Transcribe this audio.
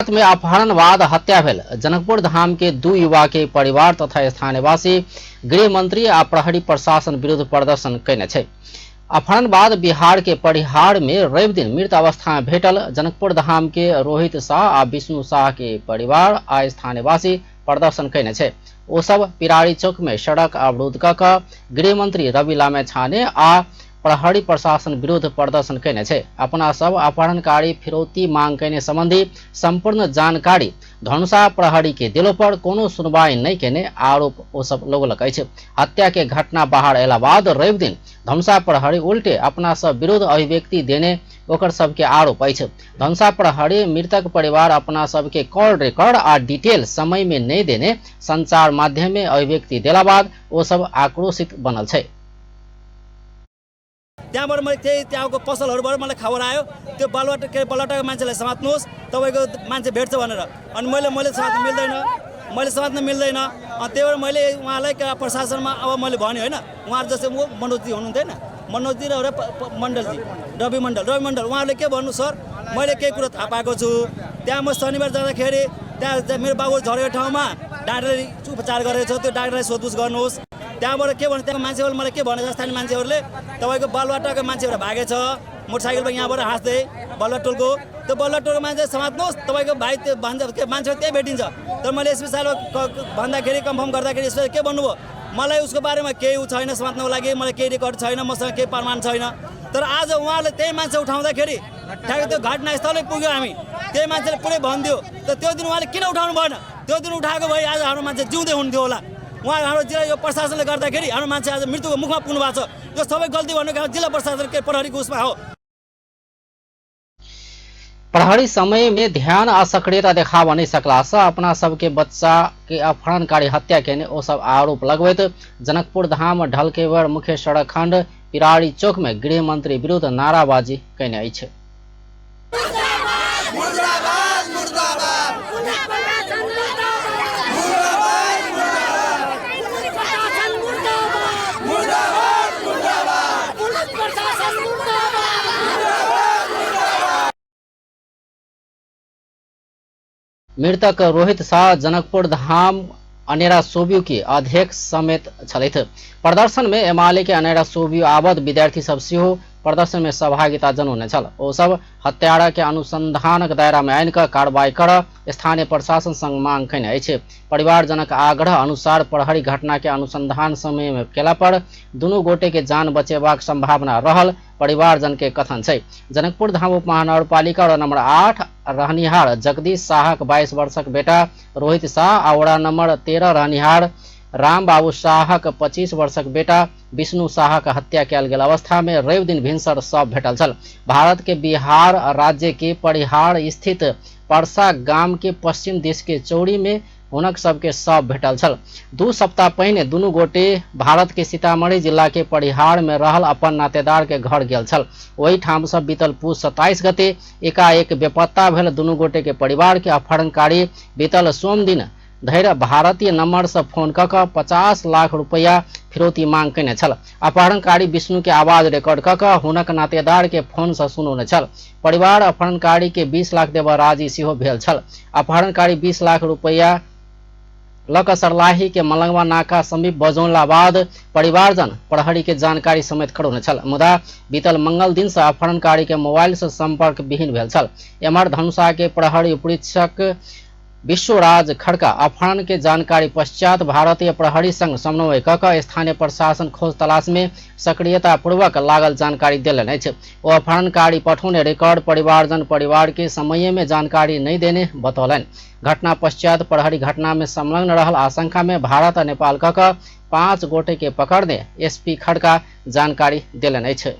में अपहरण बाद हत्या भेल जनकपुर धाम के दू युवा के परिवार तथा स्थानीयवासी गृह मंत्री आ प्रहरी प्रशासन विरुद्ध प्रदर्शन कयने छै। अपहरण बाद बिहार के परिहार में रवि दिन मृत अवस्था में भेटल जनकपुर धाम के रोहित शाह आ विष्णु शाह के परिवार आ स्थानीयवासी प्रदर्शन कयने छै। ओ सब पिरारी चौक में सड़क अवरुद्ध क क गृह मंत्री रवि लामिछाने आ प्रहरी प्रशासन विरुद्ध प्रदर्शन कयने छै। अपना सब अपहरणकारी फिरौती मांग कयने संबंधी संपूर्ण जानकारी धनुषा प्रहरी के दिलो पर कोनो सुनवाई नहि केने आरोप ओ सब लगौलक अछि। हत्या के घटना बाहर अयला बाद रवि दिन धनुषा प्रहरी उल्टे अपना सब विरुद्ध अभिव्यक्ति देने ओकर सबके आरोप अछि। धनुषा प्रहरी मृतक परिवार अपना सबके कॉल रिकॉर्ड आ डिटेल समय में नहि देने संचार माध्यम में अभिव्यक्ति देला बाद ओ सब आक्रोशित बनल छै। त्यहाँबाट मैले त्यही त्यहाँको पसलहरूबाट मलाई खबर आयो त्यो बालुवाटा के बालुवाटाको मान्छेलाई समात्नुहोस्, तपाईँको मान्छे भेट्छ भनेर। अनि मैले मैले समात्न मिल्दैन, मैले समात्न मिल्दैन। अनि त्यही भएर मैले उहाँलाई प्रशासनमा अब मैले भनेँ होइन, उहाँहरू जस्तै म मनोजजी हुनुहुन्थ्यो होइन, मनोजजी र एउटा मण्डलजी, रवि मण्डल, रवि मण्डल, उहाँहरूले के भन्नु सर मैले केही कुरो थाहा पाएको छु। त्यहाँ म शनिबार जाँदाखेरि त्यहाँ मेरो बाबु झरेको ठाउँमा डाक्टरले उपचार गरेको छ, त्यो डाक्टरलाई सोधपुछ गर्नुहोस्। त्यहाँबाट के भन्यो त्यहाँको मान्छेहरूले मलाई के भनेको स्थानीय मान्छेहरूले तपाईँको बालुवाटाको मान्छेहरू भागेछ मोटरसाइकलमा यहाँबाट हाँस्दै बालुवा टोलको, त्यो बालुवा टोलको मान्छे समात्नुहोस्, तपाईँको भाइ त्यो भन्छ के मान्छेहरू त्यही भेटिन्छ। तर मैले एसपी साहब भन्दाखेरि कन्फर्म गर्दाखेरि एसपी के भन्नुभयो मलाई उसको बारेमा केही ऊ छैन समात्नको लागि, मलाई केही रेकर्ड छैन, मसँग केही प्रमाण छैन। तर आज उहाँहरूले त्यही मान्छे उठाउँदाखेरि ठ्याक्कै त्यो घटनास्थलै पुग्यो हामी, त्यही मान्छेले पुरै भनिदियो। त त्यो दिन उहाँले किन उठाउनु भएन? त्यो दिन उठाएको भए आज हाम्रो मान्छे जिउँदै हुन्थ्यो होला। उहाँ हाम्रो जिल्ला यो प्रशासनले गर्दाखेरि हाम्रो मान्छे आज मृत्युको मुखमा पुग्नु भएको छ। यो सबै गल्ती भन्नुको हाम्रो जिल्ला प्रशासन के प्रहरीको उसमा हो। प्रहरी समय में ध्यान आ सक्रियता देखाब नहीं सकला से अपना सबके बच्चा के अपहरणकारी हत्या केने ओ सब आरोप लगबैत जनकपुर धाम ढलकेवर मुख्य सड़क खंड पिरारी चौक में गृह मंत्री विरुद्ध नाराबाजी कयने अछि। मृतक रोहित शाह जनकपुर धाम अनेरा सोबियो के अध्यक्ष समेत छलथि। प्रदर्शन में एमाले के अनेरा सोबियो आबद्ध विद्यार्थी सब सेहो प्रदर्शन में सहभागिता जनौने छल। ओ सब हत्यारा के अनुसंधानक दायरा में आनि कऽ कार्रवाई कर स्थानीय प्रशासन संग मांग कयने अछि। परिवारजनक आग्रह अनुसार प्रहरी घटना के अनुसंधान समय में केला पर दुनू गोटे के जान बचेबाक संभावना रहल परिवारजन के कथन छै। जनकपुर धाम उप महानगरपालिका वडा नंबर 8 रहनिहार जगदीश शाहक 22 वर्षक बेटा रोहित शाह आ वडा नंबर 13 रहनिहार रामबाबू शाहक 25 वर्षक बेटा विष्णु शाहक हत्या कयल गेल अवस्था में रवि दिन भिनसर शव भेटल छल। भारत के बिहार राज्य के परिहार स्थित परसा गाम के पश्चिम दिश के चौरी में हुनक सबके शव भेटल छल। 2 सप्ताह पहिने दुनू गोटे भारत के सीतामढ़ी जिला के परिहार में रहल अपन नातेदार के घर गेल छल। ओहि ठाम से बीतल पूस 27 गते एकाएक बेपत्ता भेल दुनू गोटे के परिवार के अपहरणकारी बीतल सोम दिन धरि भारतीय नंबर से फोन क क 50 लाख रुपया फिरौती मांग कयने छल। अपहरणकारी विष्णु के आवाज रिकॉर्ड क क हुनक नातेदार के फोन से सुनौने छल। परिवार अपहरणकारी के 20 लाख देबऽ राजी सेहो भेल छल। अपहरणकारी 20 लाख रुपया ल क सरलाही के मलंगवा नाका समीप बजौला बाद परिवारजन प्रहरी के जानकारी समेत करौने छल। मुदा बीतल मंगल दिन से अपहरणकारी के मोबाइल से संपर्क विहीन भेल छल। एम्हर धनुषा के प्रहरी उपरीक्षक विश्वराज खड़का अपहरण के जानकारी पश्चात भारतीय प्रहरी संग समन्वय क क स्थानीय प्रशासन खोज तलाश में सक्रियता पूर्वक लागल जानकारी देलनि अछि। ओ अपहरणकारी पठौने रिकॉर्ड परिवारजन परिवार के समय में जानकारी नहीं देने बतौलनि। घटना पश्चात प्रहरी घटना में संलग्न रहल आशंका में भारत आ नेपाल क क 5 गोटे के पकड़ने एसपी खड़का जानकारी देलनि अछि।